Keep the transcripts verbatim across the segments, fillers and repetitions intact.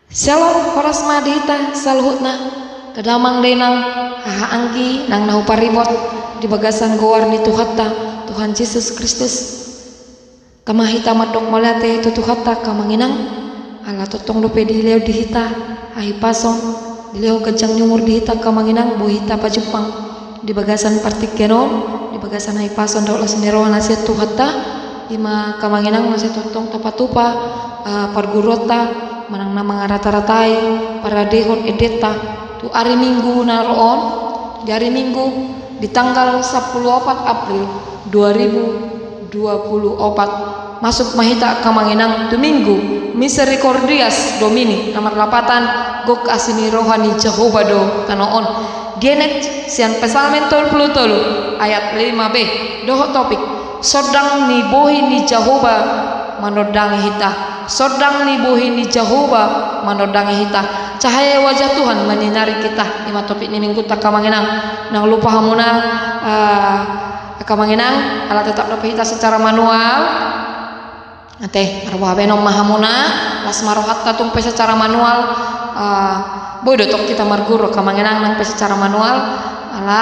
Syalom, horas ma di hita saluhutna. Damang dainang, haha anggi nang na huparibot di bagasan goar ni Tuhanta, Tuhan Jesus Kristus. Tama hita mandok mauliate tu Tuhanta, angka amang inang, ala tongtong dope dilehon di hita hahipason, dilehon ganjang ni umur di hita, angka amang inang, boi hita pajumpang di bagasan partingkian on, di bagasan hahipason dohot las ni roha na sian Tuhanta. Ima, angka amang inang, na sai tongtong tapatupa, eh, parguruonta manang na mangarata-ratai paradehon endenta tu ari Minggu na ro on, di ari Minggu di tanggal sampulu opat April dua ribu dua pulu opat. Masuk ma hita, angka amang inang, tu Minggu Misericordias Domini, na marlapatan gok asi ni roha ni Jahowa do tano on. Dienet sian Psalmen tolu pulu tolu ayat lima b, dohot topik: Sondang ni bohi ni Jahowa manondangi hita. Sondang ni bohi ni Jahowa manondangi hita. Cahaya wajah Tuhan menyinari kita. Ima topik ni Mingguta, angka amang inang. Ndang lupa hamuna, eh, angka amang inang, ala tetap dope hita secara manual. Ate, marboha be annon ma hamuna, las ma rohanta tung pe secara manual, eh, boi do tong hita marguru, angka amang inang, nang pe secara manual, ala,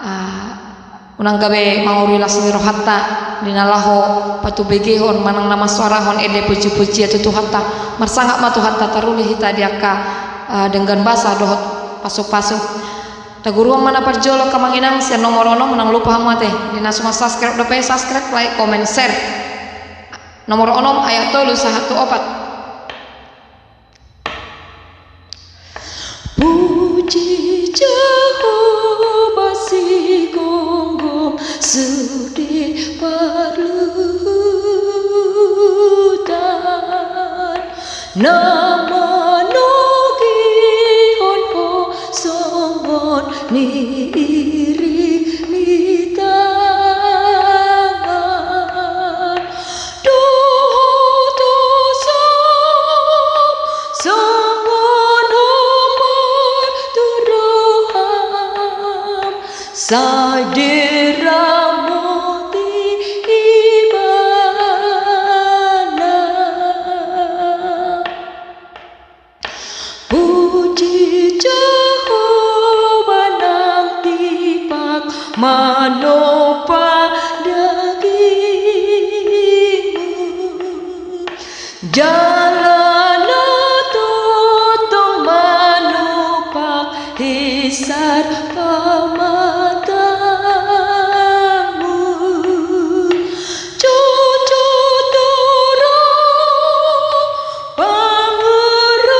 eh, unang gabe mangorui las ni rohanta di na laho patubegehon manang na mansoarahon ende puji-pujian tu Tuhanta. Marsangap ma Tuhanta, taruli hita di angka, eh, denggan basa dohot pasu-pasu. Taguruhon ma na parjolo, angka amang inang, sian nomor onom, ndang lupa hamu ate. Di na so mansubscribe dope, subscribe, like, comment, share. Nomor onom ayat tolu sahat tu opat. Puji Jahowa, sigomgom sude parluhutan, na manogihon ho songon ni iring ni tangan. Dohot ho songon, songon hombar tu roham, sai diramoti ibana. Puji Jahowa, nang tipak manompa dagingmu. Jala na tongtong manompa hisar pamatangmu. Jotjot do roham mangurupi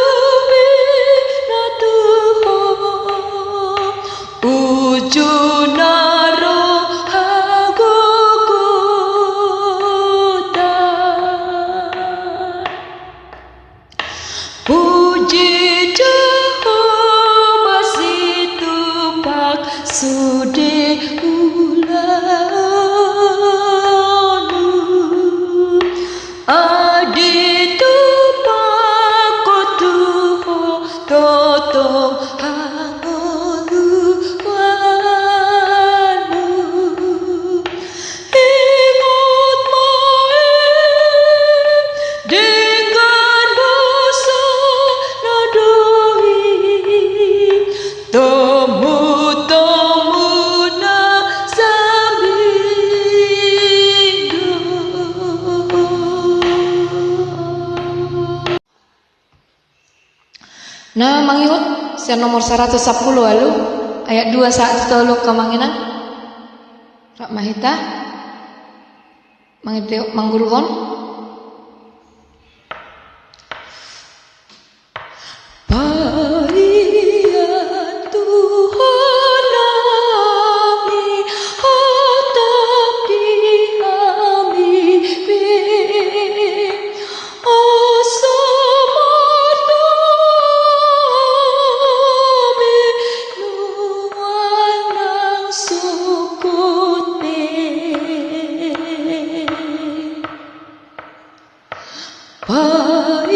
na tu ho, uju na ro hagogotan. Puji Jahowa, situpak sude ulaonmu. Ai ditupak ho tu ho tongtong hangoluanmu. Ingot ma i, denggan basa na dao i, tomutomu na sambing do. Na mangihut sian nomor saratus sampulu ualu, ayat dua sahat tu tolu, angka amang inang. Rap ma hita mangidehon, mangguruhon. Paihon Tuhan nami, hatap di hami be. Asa marnami nuaeng nang sungkun be. Paihon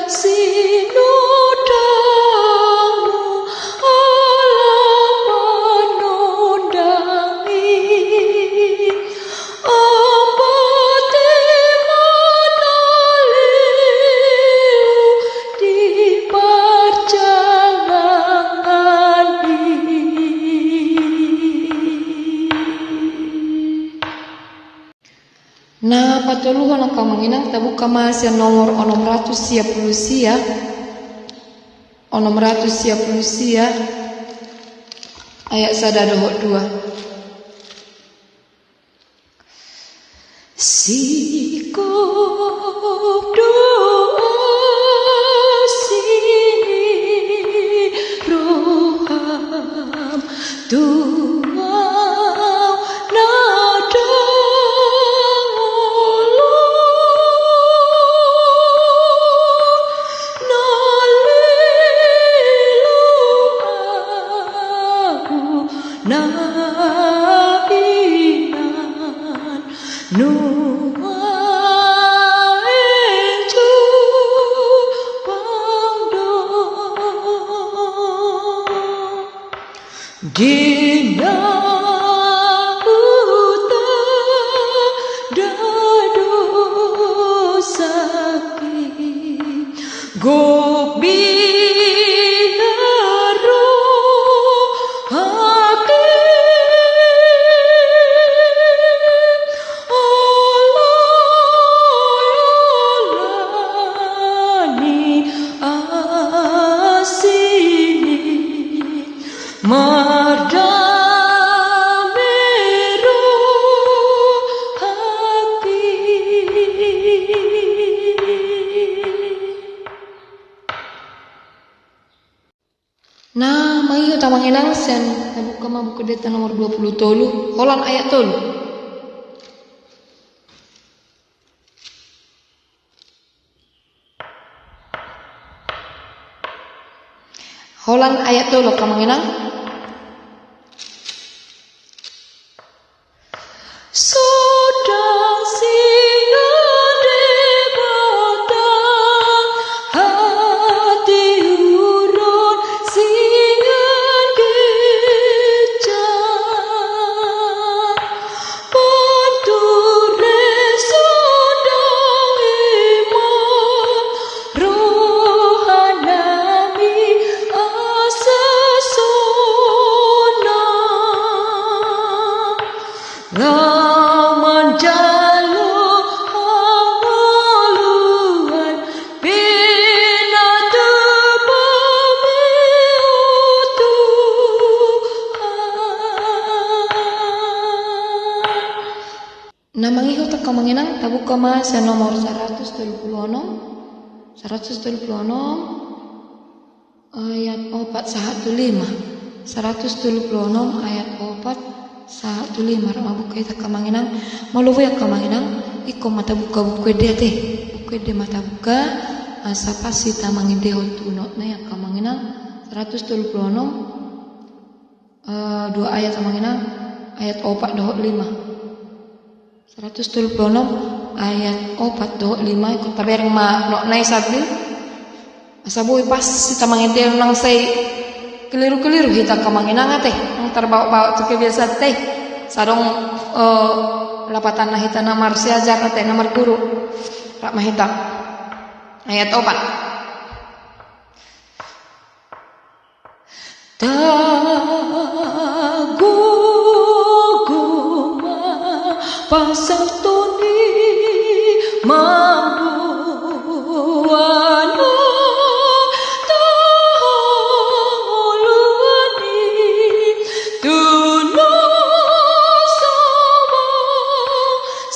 sinoda Tolu, hona angka amang inang, tabuka ma sian nomor onom ratus sia pulu sia. Onom ratus sia pulu sia. Ayat sada dohot dua. Singkop do asi ni roham tu ahu na dang olo, na lilo ahu na inang nuaeng jumpang do. Di na huta dado sakit, gok biar rohaki. Olo, olo ni asi ni mardame rohaki. Na mangihut amang inang sian, tabuka ma Buku Endenta nomor dua pulu tolu, holan ayat tolu. Holan ayat tolu angka amang inang. Soda sian Debata, hatiuron sian ginjang. Panture sonang i ma rohanami asa sonang. Laho manjalo hangoluan pinatupa-Mi, o Tuhan. Na mangihut angka amang inang, tabuka ma sian nomor saratus tolu pulu onom, saratus tolu pulu onom, ayat opat sahat tu lima. Saratus tolu pulu onom ayat opat sahat tu lima. Rap ma buka hita angka amang inang. Molo boi angka amang inang, ingkon ma tabuka Buku Ende ate. Buku Ende ma tabuka, asa pas hita mangendehon tu notna i angka amang inang. Saratus tolu pulu onom, eh, dua ayat amang inang, ayat opat dohot lima. Saratus tolu pulu onom ayat opat dohot lima, ingkon tabereng ma notna i sambil. Asa boi pas hita mangendehon, nang sai keliru-keliru hita angka amang inang ate, nang tarbaot-baot tu kebiasaanta i. Sai adong, eh, lapatanna hita na marsiajar ate, na marguru. Rap ma hita. Ayat opat. Tagogo ma pasahaton ni mamboan hangoluan i, tu na so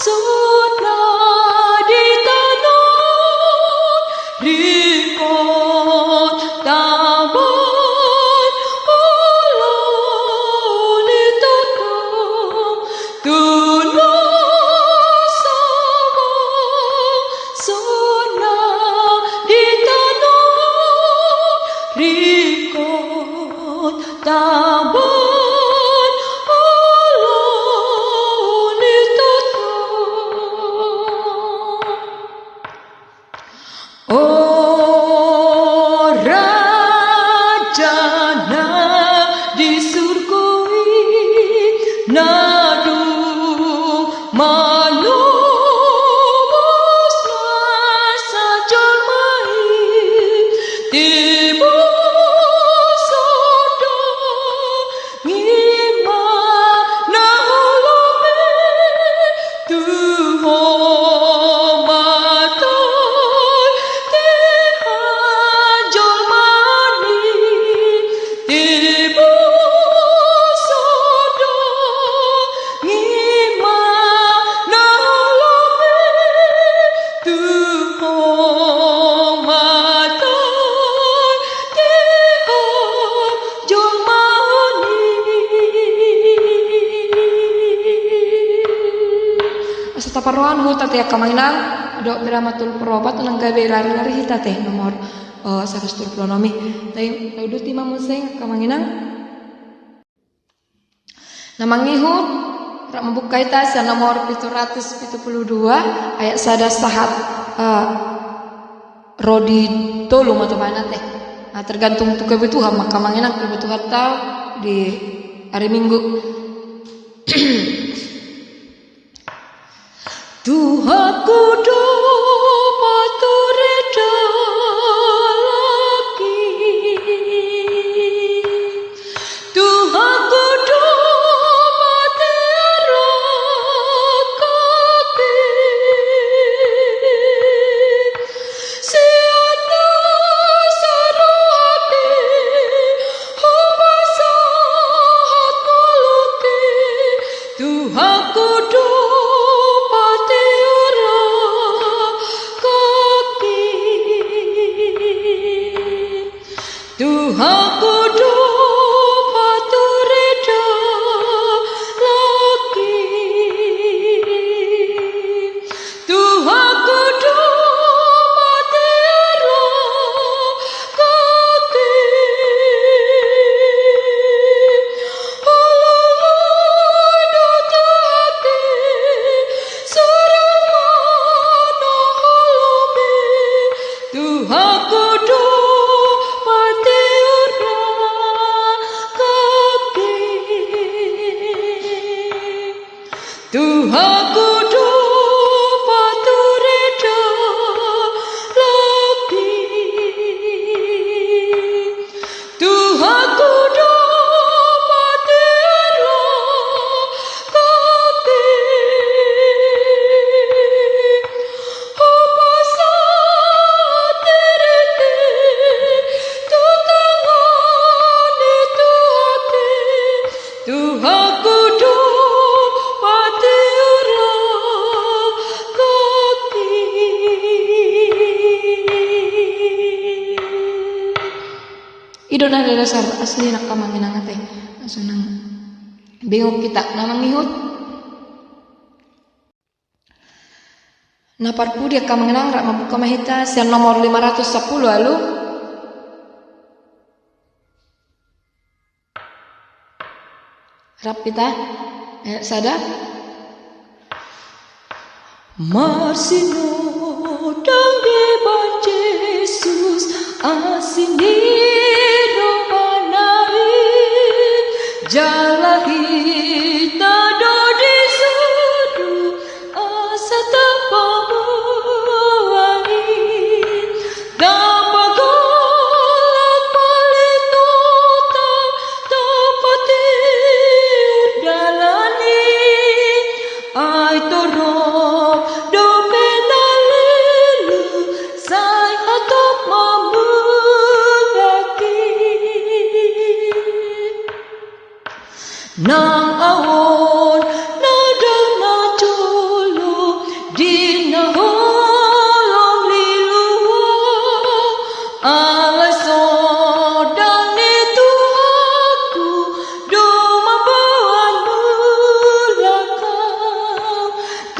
sonang di tano on, ringkot taban olo ni tongtong, tu na so sonang di tano on, ringkot taban olo ni tongtong. O Raja na di surgo i, na dung manobus nasa jolma i, tibu sonang Roan huta te angka amang inang, dok berama tolu puluh opat, unang gabe rari-rari hita te nomor, eh, seratus tolu puluh enam i. Tapi uduti ma muse angka amang inang. Na mangihut, rap mambuka hita sian nomor pitu ratus pitu puluh dua, ayat sada sahat, eh, ro di tolu ma tobana te. Nah, tergantung tu kebutuhan ma angka amang inang, kebutuhan ta di hari Minggu. Tuhanku do pature dalanki. Tuhanku do pature dalanki. Sian na saroha pe hupasahat ngolungki. Tuhanku do pature dalanki. Tuhanku do pature dalanki. Tuhanku do pature dalanki. Holomuna do Tuhanki, surang ma na holomi. Tuhanku do pature dalanki. Tuhanku do pature dalanki. Tuhanku do pature dalanki. Hupasahat diringki tu tangan ni Tuhanki. Tuhanku do pature dalanki. I do na dasar asli na angka amang inang ate. Sonang bingung hita na mangihut. Na parpudi angka amang inang, rap mambuka ma hita sian nomor lima ratus sapuluh ualu. Rap hita, eh, sada. Marsinondang dibahen Jesus asi ni rohana i, jala hita do disuru asa tapamuai, tapagolap palintonta, tapatiur dalan i. Ai torop dope na lilu, sai hatop ma mulak i. Nang ahu on na dang na jolo di na holom lilu on, alai sondang ni Tuhanku do mamboan mulak ahu.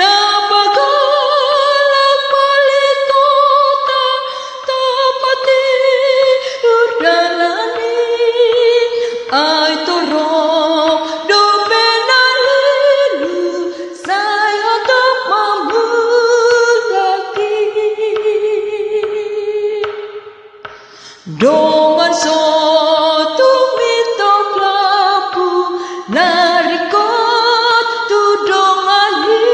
Tapagolap palintonta, tapatiur dalan i. Ai torop dope na lilu, sai hatop ma mulak i. Dongan so tumintop lampu na ringkot tu dongan i,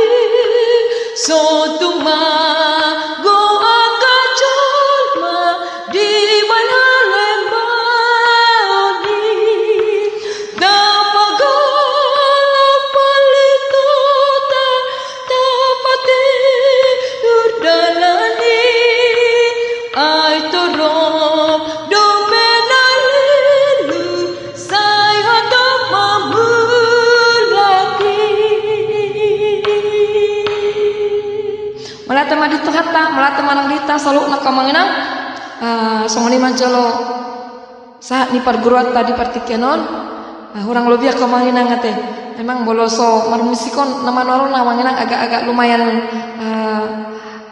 so tung mago angka jolma di bahen halembaon i. Tapagolap palintonta, tapatiur dalan i. Ai torop dope na lilu, sai hatop ma mulak i. Mauliate ma di Tuhanta, mauliate ma nang di hita saluhutna angka amang inang. Ah, songon i ma jolo sahat ni parguruanta di partingkian on. Ah, hurang lobi angka amang inang ate. Memang molo so marmusik on na manual on amang inang agak-agak lumayan, eh,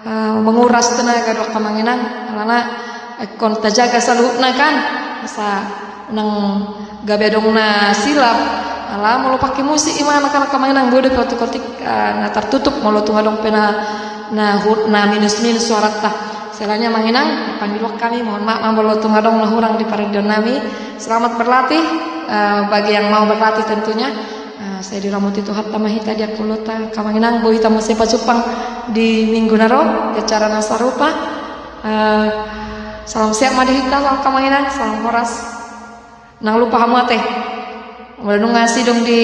eh, menguras tenaga do amang inang. Alana ingkon tajaga saluhutna kan. Asa unang gabe adong na silap. Ala molo pake musik ima na kan amang inang boi do pe otik-otik, eh, na tartutup molo tung adong pe na, na hu-, na minus-minus suaranta. Istilahnya amang inang, pangidoan hami, mohon maaf molo tung adong na hurang di parendeon nami. Selamat berlatih, eh, bagi yang mau berlatih tentunya. Eh, sai diramoti Tuhanta ma hita di angka ulaonta, amang inang, boi hita muse pajumpang di minggu na ro di acara na sarupa. Eh, salam sehat ma di hita, amang inang, salam horas. Unang lupa hamu ate. Molo nunga sidung di,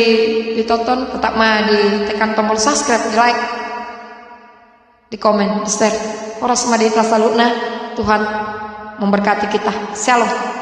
ditonton, tetap ma ditekan tombol subscribe, di like, di komen, di share. Horas ma di hita saluhutna, Tuhan memberkati kita. Shalom.